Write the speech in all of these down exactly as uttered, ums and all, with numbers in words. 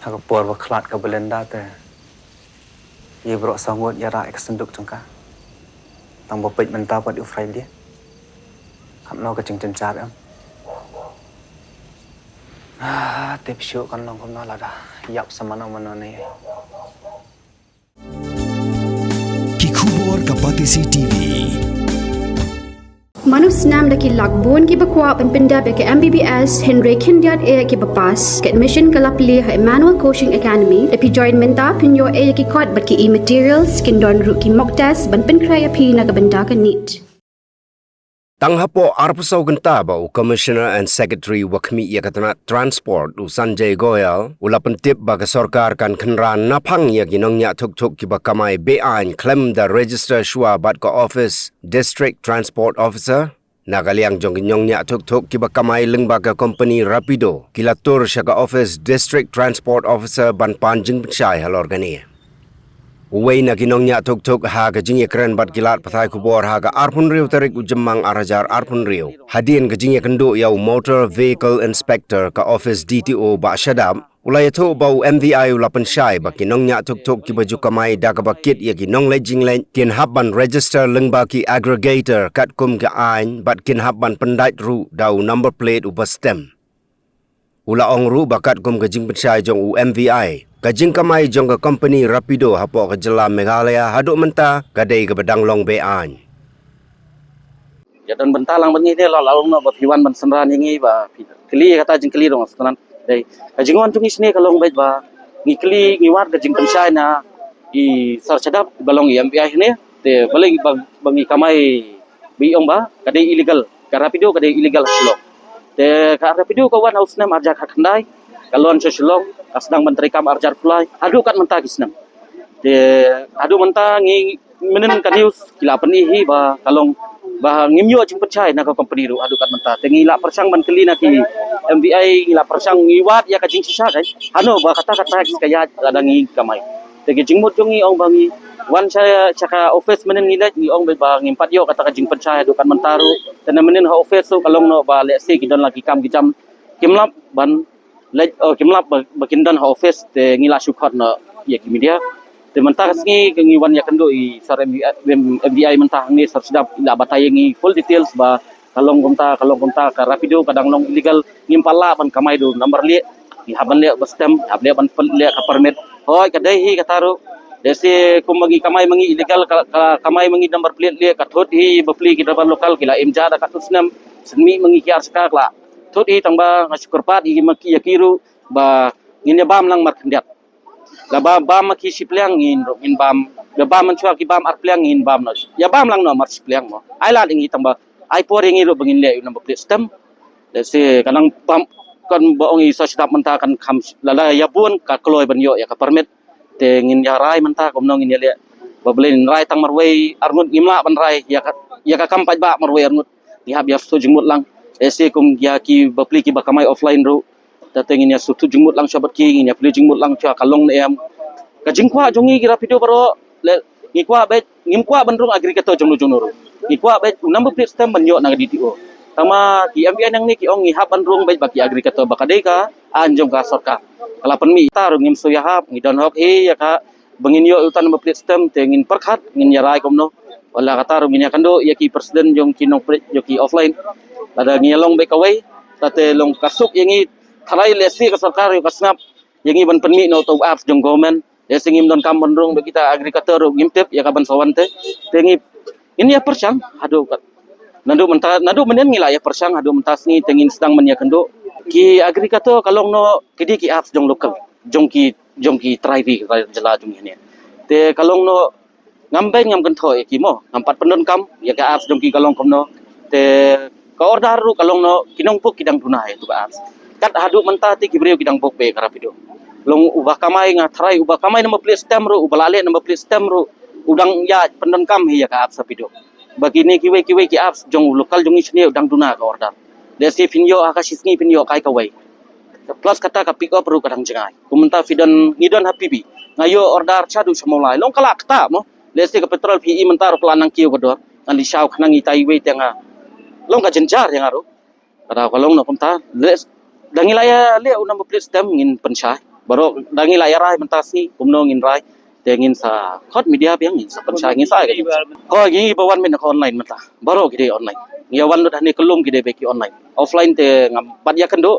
Ha ka por ba khlad ka Belinda te, ïa baroh saw ngut ïa rah ïa ka synduk jong ka. Tang ba peit mynta pat u Friday. Katno ka jingjynjar em. Ah, tip shuh kan long kumno lada ïap sa mano mano ne. Ki khubor ka Batesi T V. Mano snam da ki lak bun kiba kwah ban pyndep ïa ka M B B S hynrei khyndiat eh kiba pass. Ka admission ka la plie ha Emmanuel Coaching Academy. Da phi join mynta phin ïoh eh ïa ki kot bad ki e-materials, kin don ruh ki mock test ban pynkhreh ïa phi na ka bynta ka NEET. Tang hapoh arphew saw kynta ba u Commissioner and Secretary wa khmih ïa ka tnat Transport u Sanjay Goyal u la pyntip ba ka sorkar kan kynran naphang ïa ki nongñiah thukthuk kiba kamai be-aiñ khlem da register shuwa bad ka office District Transport Officer. Na ka liang jong ki nongñiah thukthuk kiba kamai lyngba ka company Rapido, ki la tur sha ka office District Transport Officer ban pan jingpynshai halor kane. Uwei na ki nongñiah thukthuk ha ka jingïakren bad ki lad pathai khubor ha ka arphew hynriew tarik u Jymmang ar hajar arphew hynriew, hadien ka jingïakynduh ïa u Motor Vehicle Inspector ka office D T O Bah Shadap, u la ïathuh ba u M V I u la pynshai ba ki nongñiah thukthuk kiba ju kamai da kaba kit ïa ki nongleit jingleit kin hap ban register lyngba ki aggregator katkum ka aiñ bad kin hap ban pyndait ruh da u number plate uba stem. U la ong ruh ba katkum ka jingpynshai jong u M V I, ka jingkamai jong ka company Rapido hapoh ka jylla Meghalaya haduh mynta ka dei kaba dang long be-aiñ. Ïa don bynta lang bad ngi ne la la ong noh ba phi wan ban synran ïa ngi ba phi kylli ïa kata jingkylli dong synran. Dei ka jingwan jong ngi shane ka long beit ba ngi kylli ngi wad ka jingpynshai na i Sir Shadap ba long i M V I ne te balei ba, ba ngi kamai ba i ong ba ka dei illegal, ka Rapido ka dei illegal ha Shillong. Te ka Rapido ka wan ha u snem ar hajar khatkhyndai, ka launch ha Shillong, ka sdang ban treikam ar hajar arphew lai haduh kat mynta ki snem. Te haduh mynta ngi mynnin ka news ki la pyni hi ba ka long ba ngim ïoh jingpynshai na ka company ruh haduh kat mynta. Te ngi la pyrshang ban kylli na ki M V I, ngi la pyrshang ngi wad ïa ka jingshisha kai hano ba kata ka tax ka ïaid lada ngi kamai. Te ki jingmut jong ngi ong ba ngi wan sha, sha ka office mynnin ngi leit ngi ong ba ngim pat ïoh kata ka jingpynshai haduh kat mynta ruh. Te na mynnin ha office ruh ka long noh ba lehse ki don la ki kam ki jam kim lap ban leit, oh, kim lap ba, ba kin don ha office te ngi la shu khot noh ïa ki media. Te mynta ka sngi ka ngi wan ïakynduh i Sir M V I, M V I mynta hangne Sir Shadap i la batai ïa ngi full details ba ka long kumta, ka long kumta, ka Rapido ka dang long illegal, ngim pat lah ban kamai da u number lieh, ngi hap ban leh ba stem, hap leh ban pyn-, leh ka permit. Hooid ka dei hi kata ruh. Lehse kumba ngi kamai ma ngi illegal, ka, ka kamai ma ngi number plate lieh, ka thut hi bapli ki driver local ki la im ja da katto snem, shen mih ma ngi ki ar shaka ka la thut hi tang ba nga shu kyrpad ïa ki ma ki ïa ki ruh ba ngin ïa bam lang markhyndiat. La ba bam ma ki shi pliang ngin ruh ngin bam. La bam mynshuwa ki bam ar pliang ngin bam noh. Ïa bam lang noh mar shi pliang mo. Ai lad ïa ngi tang ba ai por ïa ngi ruh ba ngin leh ïa u number plate stem. Lehse ka nang bam kan ba ong i Sir Shadap mynta kan kham lada ïa bun ka kloi ban ïoh ïa ka permit. Te ngin ïa rai mynta kumno ngin ïa leh. Ba balei ngin rai tang marwei arngut, ngim lah ban rai ïa ka, ïa ka kam paidbah marwei arngut. Ngi hap ïa shu jingmut lang. Lehse kum ïa ki bapli kiba kamai offline ruh. Te ngin ïa shu jingmut lang sha bad ki, ngin ïa plie jingmut lang sha ka long ne em. Ka jingkwah jong ngi ki Rapido baroh, le ngi kwah beit, ngim kwah ban rung aggregator jong no jong no ruh. Ngi kwah beit u number plate stem ban ïoh na ka D T O. Tang ma ki M V I nangne ki ong ngi hap ban rung beit ba ki aggregator ba ka dei ka aiñ jong ka sorkar. Ka la pynmih ta ruh ngim shu ïahap, ngi don hok hi ïa ka ba ngin ïoh uta number plate stem te ngin pyrkhat ngin ïa rai kumno. Wat la kata ruh ngin ïakynduh ïa ki president jong ki nongpynïaid jong ki offline. Lada ngi ïa long beit kawei, ta te long ka suk ïa ngi, tharai lehse ka sorkar ïoh ka sngap ïa ngi ban pynmih noh uta u apps jong government. Lehse ngim don kam ban rung beit kita aggregator ruh ngim tip ïa ka ban sa wan te. Te ngi ngin ïa pyrshang haduh kat. Naduh mynta, naduh mynnin ngi la ïa pyrshang haduh mynta sngi te ngin sdang ban ïakynduh. Ki aggregator ka long noh ki dei ki apps jong local, jong ki, jong ki trai ri ka jylla jong ngi ne. Te ka long noh ngam beiñ ngam kynthoh ïa ki mo, ngam pat pyndonkam ïa ka apps jong ki ka long kumno. Te ka order ruh ka long noh ki nongbuk ki dang duna ïa tu ka apps. Kat haduh mynta te ki briew ki dang buk beit ka Rapido. Long uba kamai nga tharai uba kamai number plate stem ruh, uba la leh number plate stem ruh u dang ïa pyndonkam hi ïa ka apps Rapido. Ba kine kiwei kiwei ki apps jong u local jong ngi shane u dang duna ka order. Lehse phin ïoh ha ka shi sngi phin ïoh kai kawei. Plus kata ka pick up ruh ka dang jngai. Kum mynta phi don, ngi don ha P B. Nga ïoh order shaduh sha Mawlai. Long ka la kata mo. Lehse ka petrol phi i mynta ruh ka la nang kiew ka dor. Ngan leit shaw khnang itai iwei te nga. Long ka jynjar ïa nga ruh. Ka daw ka long noh kumta. Leh, da ngi la ïa leh u number plate stem ngin pynshai. Baroh da ngi la ïa rai mynta sngi kumno ngin rai. Te ngin sa khot media biang, ngin sa pynshai, ngin sa ai ka jingpynshai. Ko ngi ba wan mynta ka online mynta. Baroh ki dei online. Ngi ïa wan lut hangne kyllum ki dei beit ki online. Offline te ngam pat ïakynduh.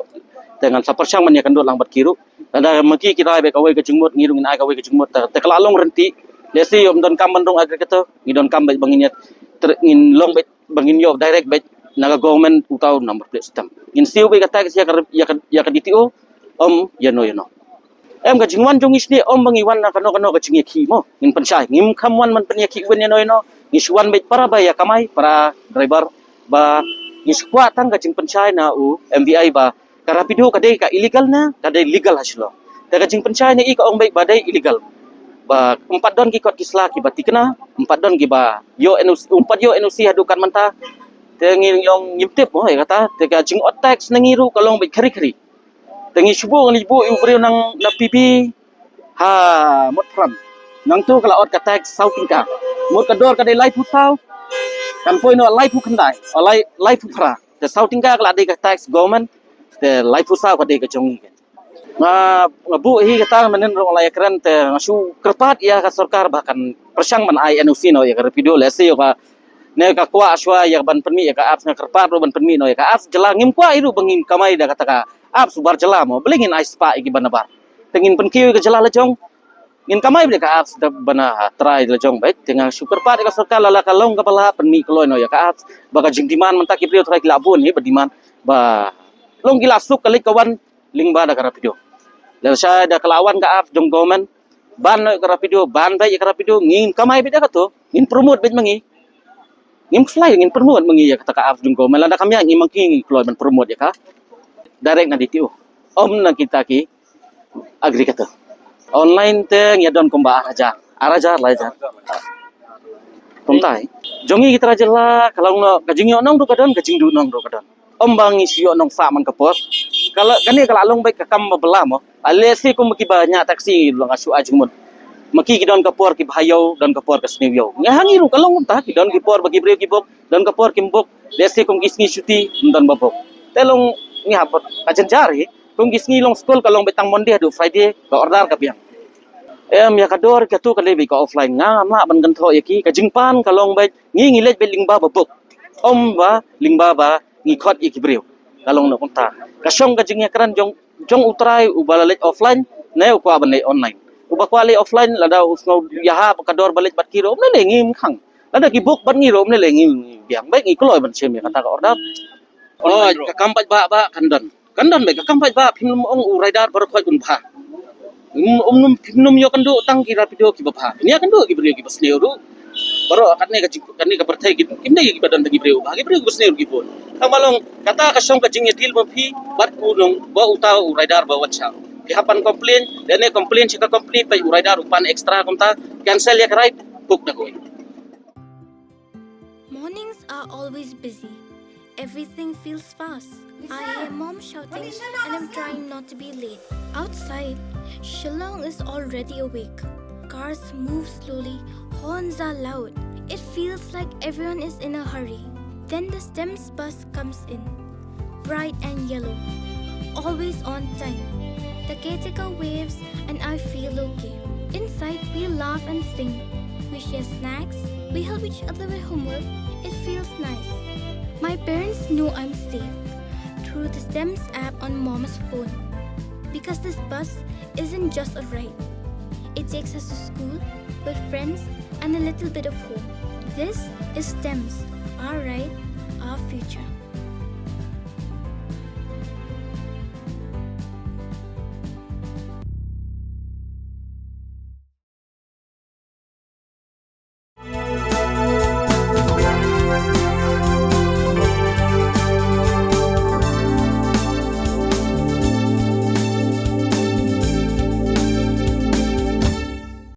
Te ngan sa pyrshang ban ïakynduh lang bad ki ruh. Lada ma ki ki rai beit kawei ka jingmut, ngi ruh ngin ai kawei ka jingmut. Te, te ka la long ryntih. Lehse ym donkam ban rung aggregator, ngi donkam beit ba ngin ïa ter-, ngin long beit ba ngin ïoh direct beit na ka government uta u number plate system. Ngin siew beit ka tax ïa ka, ïa ka, ïa ka D T O, ym ïa no ïa no. Em, ka jingwan jong ngi shane ym ba ngi wan na kano kano ka jingïakhih mo. Ngin pynshai, ngim kham wan ban pynïakhih win ïa no ïa no. Ngi shu wan beit para ba ïa kamai, para driver, ba ngi shu kwah tang ka jingpynshai na u M V I ba ka Rapido ka dei ka illegal ne ka dei legal ha Shillong. Te ka jingpynshai ne i ka ong beit ba dei illegal. Ba ym pat don ki kot ki sla kiba thikna, ym pat don kiba ïoh N O C, ym pat ïoh N O C haduh kat mynta. Te ngi ong ngim tip mo ïa kata, te ka jingot tax na ngi ruh ka long beit khari khari. Te ngi shu buh, ngi buh ïa u briew nang na P B ha Motphran. Nangtu ka la ot ka tax saw tyngka. Mut ka dor ka dei laiphew saw. Kan poi noh laiphew khyndai, o lai, laiphew phra. Te saw tyngka ka la dei ka tax government. Te laiphew saw ka dei ka jong ngi. Nga, nga buh hi kata mynnin ruh nga la ïakren te nga shu kyrpad ïa ka sorkar ba kan pyrshang ban ai N O C noh ïa ka Rapido, lehse ïa ka ne ka kwah shuwa ïa ban pynmih ïa ka apps, nga kyrpad ruh ban pynmih noh ïa ka apps jylla. Ngim kwah hi ruh ba ngin kamai da kata ka apps ubar jylla mo, balei ngin ai spah ïa ki ban nabar. Te ngin pynkiew ïa ka jylla la jong. Ngin kamai beit ka apps da ban trai la jong beit. Te nga shu kyrpad ïa ka sorkar lada ka long kaba lah pynmih kloi noh ïa ka apps. Ba ka jingdemand mynta ki briew trai ki la bun hi ba demand ba long ki la suk ka leit ka wan lyngba da ka Rapido. Lada shai da ka la wan ka apps jong government, ban noh ïa ka Rapido, ban beit ïa ka Rapido, ngin kamai beit da kato, ngin promote beit ma ngi. Ngim khuslai, ngin promote ma ngi ïa kata ka apps jong government, lada kam ïa ngi ma ngi ngi kloi ban promote ïa ka direct na D T O. Ym na kita ki aggregator. Online te ngi ïa don kumba ar hajar, ar hajar, lai hajar. Kumta hi. Jong ngi ki trai jylla ka long noh, ka jingïoh nong ruh ka don, ka jingduh nong ruh ka don. Ym ba ngi shu ïoh nong sah man ka por. Ka la, kane ka la long beit ka kam ba bylla mo. Lehse kum kiba ñiah taxi long, nga shu ai jingmut. Ma ki ki don ka por kiba ha ïew, don ka por ka sniew ïew. Ngi ha ngi ruh ka long kumta, ki don ki por ba ki briew ki book, don ka por kim book. Lehse kum ki sngi shuti, ym don ba book. Te long ngi hap ka jynjar hi. Kum ki sngi long skul ka long beit tang Monday haduh Friday, ka order ka biang. Em, ïa ka dor katu ka dei beit ka offline, nga ngam lah ban kynthoh ïa ki, ka jingpan ka long beit ngi ngi leit beit lyngba ba book. Ym ba lyngba ba ngi khot ïa ki briew. Ka long noh kumta. Ka shong ka jingïakren jong, jong u trai uba la leit offline ne u kwah ban leit online. Uba kwah leit offline lada u sngew ïahap ka dor ba leit bad ki ruh, ym lei lei ngim khang. Lada ki book bad ngi ruh, ym lei lei ngim biang. Beit ngi kloi ban shim ïa kata ka order. Oh, ka kam paidbah bah kan don. Kan don beit ka kam paidbah, phim nym ong u rider baroh khoit un bha. Um, um, um, phim nym ïoh kynduh tang ki Rapido kiba bha. Phin ïa kynduh ki briew kiba sniew ruh. Baroh katne ka jing-, katne ka pyrthei ki, kim dei kiba don tang ki briew bha, ki briew kiba sniew ruh ki bun. Tang ba long kata ka shong ka jingïadil ba phi bad u nong, ba uta u rider ba wan sha. Phi hap ban complain, lane complain sha ka company, peit u rider u pan extra kumta, cancel ïa ka ride, book da kawei. Mornings are always busy. Everything feels fast. I hear mom shouting and I'm trying not to be late. Outside, Shillong is already awake. Cars move slowly, horns are loud. It feels like everyone is in a hurry. Then the STEMS bus comes in. Bright and yellow. Always on time. The caretaker waves and I feel okay. Inside, we laugh and sing. We share snacks. We help each other with homework. It feels nice. My parents know I'm safe through the STEMS app on mom's phone. Because this bus isn't just a ride, it takes us to school, with friends, and a little bit of home. This is STEMS, our ride, our future.